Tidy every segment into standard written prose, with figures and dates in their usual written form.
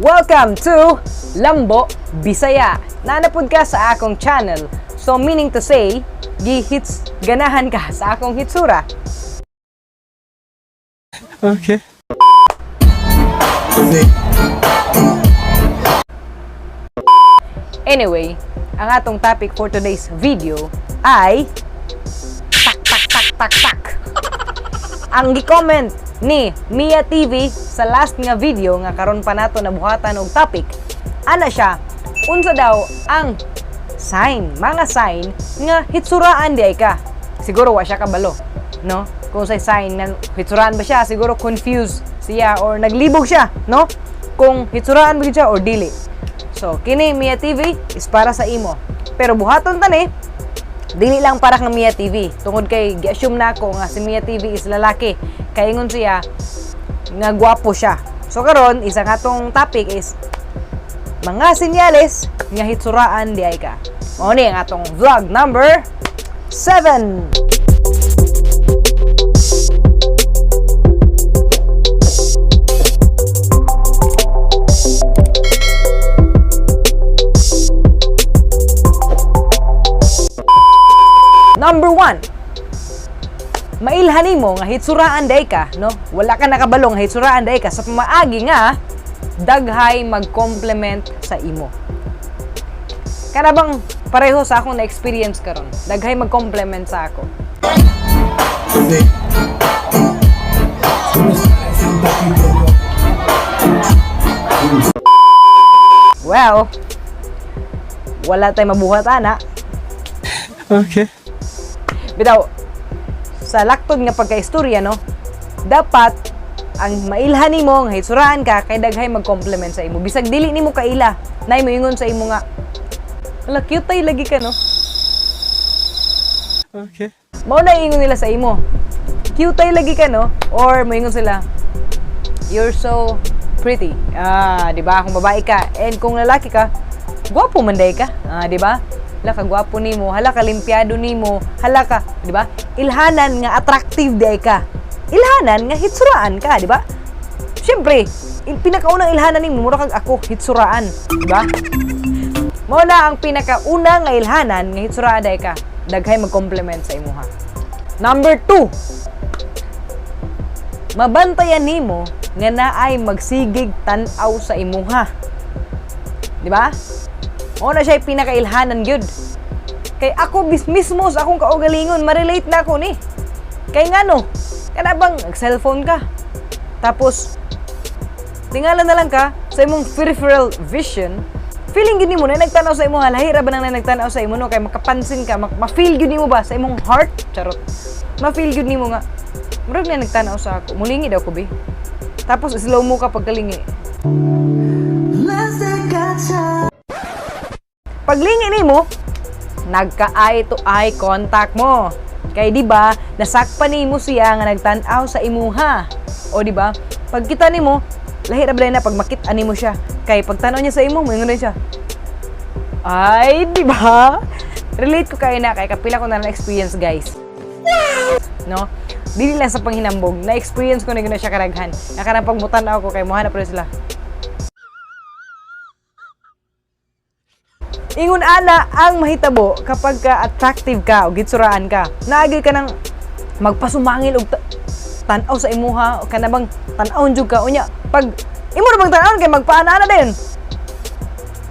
Welcome to Lambo Bisaya. Naa na pud ka sa akong channel. So meaning to say, gihits ganahan ka sa akong hitsura. Okay. Anyway, ang atong topic for today's video ay tak tak tak tak tak. Ang gi-comment ni Mia TV sa last nga video nga karon pa nato nabuhatan og topic, ana siya, unsa daw ang sign, mga sign nga hitsuraan di ay ka. Siguro wa siya kabalo, no? Kung sa sign nga hitsuraan ba siya, siguro confused siya or naglibog siya, no? Kung hitsuraan ba gyud siya or dili. So, kini Mia TV is para sa imo. Pero buhaton ta ni, dili lang para kang Mia TV. Tungod kay gi-assume na ako nga si Mia TV is lalaki. Kay ingon siya nga gwapo siya. So karon, isa nga tong topic is mga senyales nga hitsuraan di ay ka. Mao ni ang atong vlog number 7. Number 1, mailhan nimo nga hitsuraan day ka, no? Wala ka nakabalo nga hitsuraan day ka sa pamaagi nga daghay mag-compliment sa imo. Kana bang pareho sa akong na-experience karon? Daghay mag-compliment sa ako. Well, wala tay mabuhat ana. Okay. Bitaw, sa laktod nga pagkaistorya, no, dapat ang mailhan nimo nga hitsuraan ka kay daghay mag-compliment sa imo. Bisag dili nimo kaila, nay moingon sa imo nga, "Ala, cute tay lagi ka, no?" Okay. Mao na ingon nila sa imo. "Cute tay lagi ka, no?" Or moingon sila, "You're so pretty." Ah, di ba? Kung babae ka and kung lalaki ka, gwapo man day ka. Ah, di ba? Hala ka gwapo nimo, hala ka limpyado nimo, hala ka, di ba? Ilhanan nga attractive day ka. Ilhanan nga hitsuraan ka, di ba? Siyempre, pinakaunang ilhanan nimo mura kag ako hitsuraan, di ba? Mao na ang pinakauna nga ilhanan nga hitsuraan day ka. Daghay mag-compliment sa imuha. Number 2, mabantayan nimo nga naay magsigig tan-aw sa imuha. Di ba? Mao na siya pinakailhanan gyud. Kay ako mismo sa akong kaugalingon, ma-relate na ako ni. Kay ngano, kana bang nag-cellphone ka? Tapos tingala na lang ka sa imong peripheral vision, feeling gyud nimo na nagtan-aw sa imo, lahi ra ba nang nagtan-aw sa imo, no? Kay makapansin ka, ma-feel gyud nimo ba sa imong heart, charot. Ma-feel gyud nimo nga murag na nagtan-aw sa ako. Mulingi daw ko bi. Tapos slow mo ka pagkalingi. Paglingi nimo, nagka eye to eye contact mo. Kay di ba, nasakpan nimo siya nga nagtan-aw sa imuha. O di ba? Pagkita nimo, lahi ra ba na pag makita nimo siya. Kay pagtan-aw niya sa imo, moingon rin siya. Ay, di ba? Relate ko kayo na kay kapila ko na na-experience, guys. No? Dili lang sa panghinambog, na-experience ko na gyud na siya karaghan. Na kanang pagmutan-aw ko kay mohanap rin sila. Ingon ana ang mahitabo kapag ka attractive ka o gitsuraan ka. Naagi ka ng magpasumangil og tan-aw sa imuha o kana bang tan-awon jud ka unya pag imo ra bang tan-awon kay magpaana-ana din.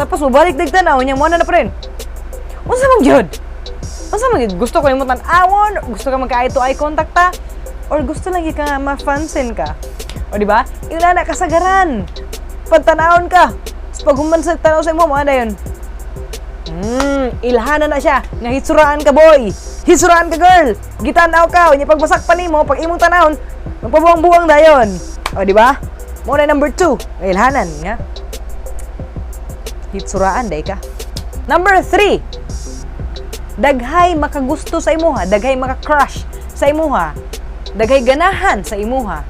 Tapos mobalik dig tan-aw unya mo na na pa rin. Unsa man gyud? Unsa man gyud? Gusto ko nimo tan-awon, gusto ka magka eye to eye contact ta, or gusto lang gyud ka nga ma-fansin ka. O di ba? Ingon ana kasagaran. Pagtan-awon ka, sa paghuman sa tan-aw sa imo mo ana yun. Ilhanan na siya. Nga hitsuraan ka, boy. Hitsuraan ka, girl. Gitan-aw ka. Unya pagbasak pa nimo, pag imong tanawon, magpabuang-buang dayon. O, di ba? Mo na number 2. Nga ilhanan nga hitsuraan day ka. Number 3. Daghay makagusto sa imuha, daghay maka-crush sa imuha, daghay ganahan sa imuha.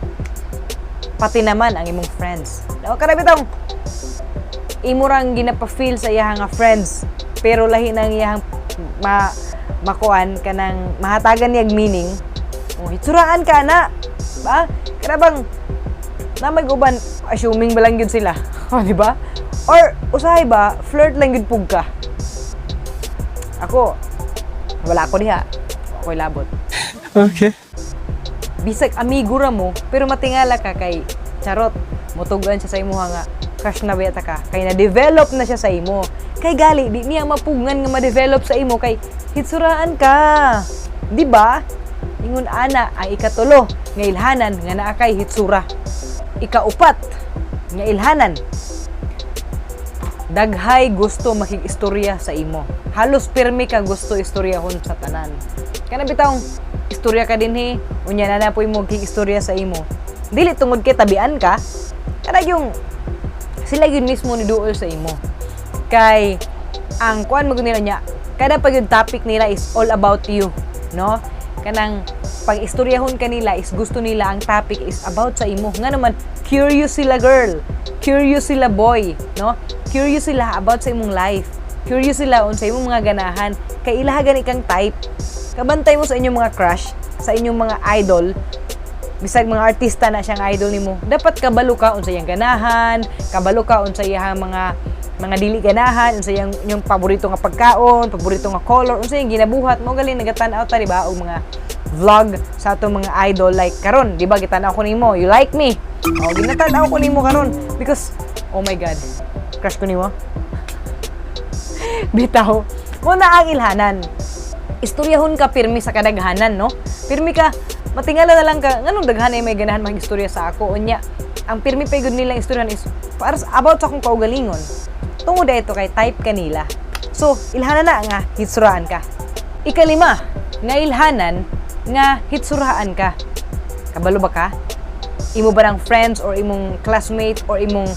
Pati naman ang imong friends. Daw karabi tong imo rang ginapa-feel sa iyang nga friends pero lahi nang iyang makuan kanang mahatagan niyag meaning. Oh, hitsuraan ka na ba, kana bang na may uban assuming ba lang gyud sila. Oh, di ba? Or usahay ba flirt lang gyud pug ka? Ako, wala ako diha. Ako'y labot. Okay. Bisag amigo ra mo, pero matingala ka kay charot, mutugan siya sa imo nga crush na baya ka kay na-develop na siya sa imo. Kay gali di niya mapugngan nga ma-develop sa imo kay hitsuraan ka, di ba? Ingon ana ang ikatulo nga ilhanan nga naa kay hitsura. Ikaupat nga ilhanan: daghay gusto makig-istorya sa imo. Halos pirmi ka gusto istoryahon sa tanan. Kana bitawng istorya ka dinhi, unya na na po'y mo istorya sa imo. Dili tungod kay tabian ka, kana yung sila yun mismo ni duol sa imo. Kay ang kuan mo nila niya, kada pag yung topic nila is all about you, no? Kanang pag istoryahon kanila is gusto nila ang topic is about sa imo. Nga naman curious sila, girl. Curious sila, boy, no? Curious sila about sa imong life. Curious sila unsa imong mga ganahan. Kay ilaha gani kang type. Kabantay mo sa inyong mga crush, sa inyong mga idol, bisag mga artista na siyang idol nimo, dapat kabalo ka unsa iyang ganahan, kabalo ka unsa iyang mga dili ganahan, unsa iyang inyong paborito nga pagkaon, paborito nga color, unsa iyang ginabuhat. Mo galing nagatan-aw ta, di ba, og mga vlog sa atong mga idol, like karon, di ba, gitan-aw ko nimo, you like me. Oh, ginatan-aw ko nimo karon because, oh my God, crush ko nimo. Bitaw. Mo na ang ilhanan. Istoryahon ka pirmi sa kadaghanan, no? Pirmi ka, matingala na lang ka, nganong daghan ay may ganahan mag-istorya sa ako? Unya, ang pirmi pa gud nilang istoryahan is para about sa akong kaugalingon. Tungod ito kay type kanila. So, ilhanan na nga, hitsuraan ka. Ikalima, nga ilhanan nga hitsuraan ka. Kabalo ba ka? Imo ba ng friends or imong classmate or imong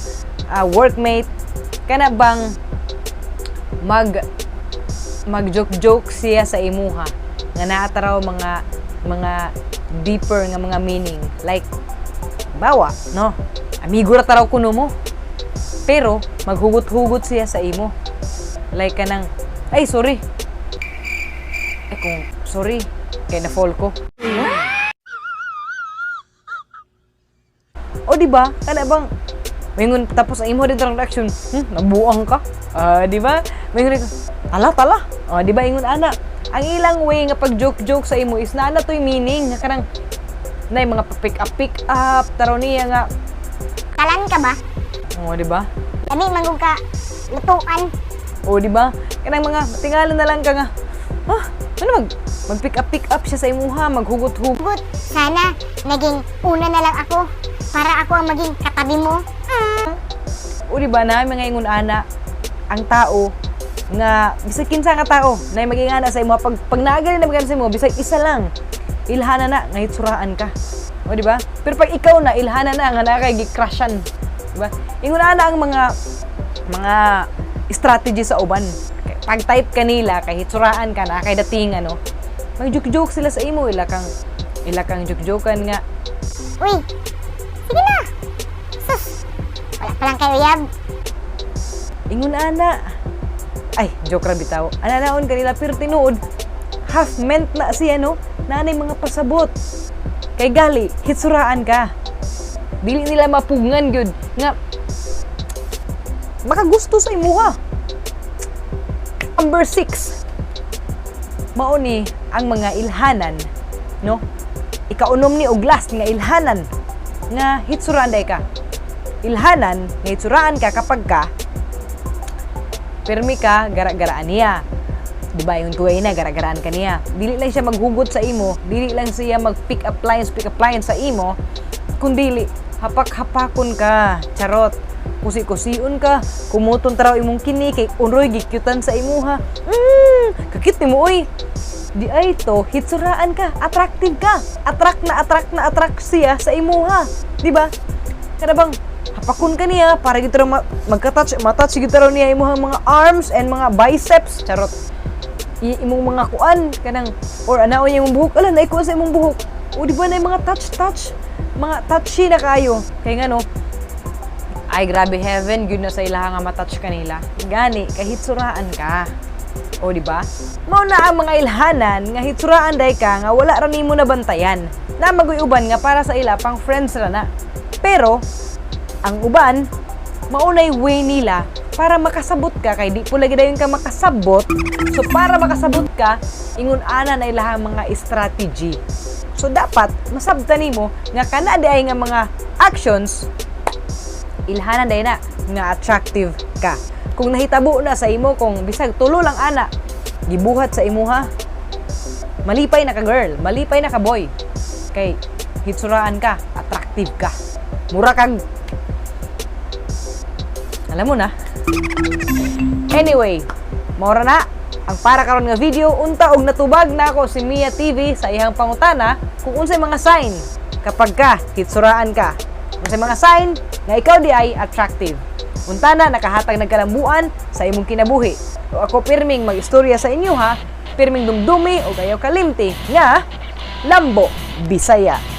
workmate kana bang mag mag joke joke siya sa imuha nga naa raw mga deeper nga mga meaning? Like bawa, no, amigo ra taraw kuno mo, pero maghugot-hugot siya sa imo, like kanang, "Ay, sorry," ay kung sorry kay na fall ko. O di ba? Kana bang maingon tapos ang imo din tarong reaction, nabuang ka." Ah, di ba? Maingon ka, "Tala, tala." O, di ba ingon ana? Ang ilang way nga pag joke joke sa imo is naa na to'y meaning nga kanang nay mga pa-pick up pick up taraw niya nga Talan ka ba? O, di ba? Lami man gud ka lutuan. O, di ba? Kanang mga tingala na lang ka nga. Ah, ano mag pick up pick up siya sa imuha, maghugot-hugot. Gut, sana naging una na lang ako para ako ang maging katabi mo. O, di ba na mga ingon ana ang tao nga bisag kinsa nga tao na maging ana sa imo, pag naagali na magana sa imo bisag isa lang, ilhana na nga hitsuraan ka. O, di ba? Pero pag ikaw na, ilhana na nga naa kay gi-crushan, di ba? Ingon ana ang mga strategy sa uban. Pag type kanila kay hitsuraan ka na kay dating ano, mag-joke-joke sila sa imo, ila kang joke-jokean nga Uy, sige na. Sus, wala pa lang kayo uyab. Ingon ana. Ay, joke ra bitaw. Ananaon kanila, pero tinuod half meant na siya, no? Nanay mga pasabot. Kay gali hitsuraan ka. Dili nila mapugngan gyud nga makagusto sa imuha. Number 6. Mao ni ang mga ilhanan, no? Ikaunom ni og last nga ilhanan nga hitsuraan day ka. Ilhanan nga hitsuraan ka kapag ka pirmi ka gara-garaan niya. Di ba, yung kuway na, gara-garaan ka niya. Dili lang siya maghugot sa imo, dili lang siya mag-pick up lines, pick up lines sa imo, kundili, hapak-hapakon ka, charot. Kusi-kusion ka, kumuton taraw imong kini, kay unroy gikyutan sa imuha. Kakit ni mo, oy. Di ay to, hitsuraan ka, attractive ka. Attract na attract na attract siya sa imuha. Di ba? Kada bang hapakon ka niya para gito raw magka-touch, matouch gito raw niya imong mga arms and mga biceps, charot. Imong mga kuan kanang or anaon niya imong buhok, ala naikuan sa imong buhok. O, di ba, na mga touch touch, mga touchy na kayo. Kay ngano, ay grabe, heaven gyud na sa ilaha nga matouch kanila. Gani kahitsuraan ka. O, di ba? Mao na ang mga ilhanan nga hitsuraan day ka nga wala ra nimo nabantayan. Na maguy uban nga para sa ila pang friends ra na. Pero ang uban Mao nay way nila para makasabot ka, kay di po lagi dayon ka makasabot. So para makasabot ka, ingon ana na ilahang mga strategy. So dapat masabtan nimo nga kana diay nga mga actions, ilhanan diay na nga attractive ka. Kung nahitabo na sa imo, kung bisag tulo lang ana gibuhat sa imuha, malipay na ka, girl, malipay na ka, boy, kay hitsuraan ka, attractive ka, mura kag alam mo na. Anyway, mao ra na ang para karon nga video. Unta og natubag nako si Mia TV sa iyang pangutana kung unsay mga sign kapag ka hitsuraan ka. Unsay mga sign nga ikaw diay attractive. Unta na nakahatag ng kalambuan sa imong kinabuhi. O ako pirming mag-istorya sa inyo ha, pirming dumdumi o kayo kalimti nga Lambo Bisaya.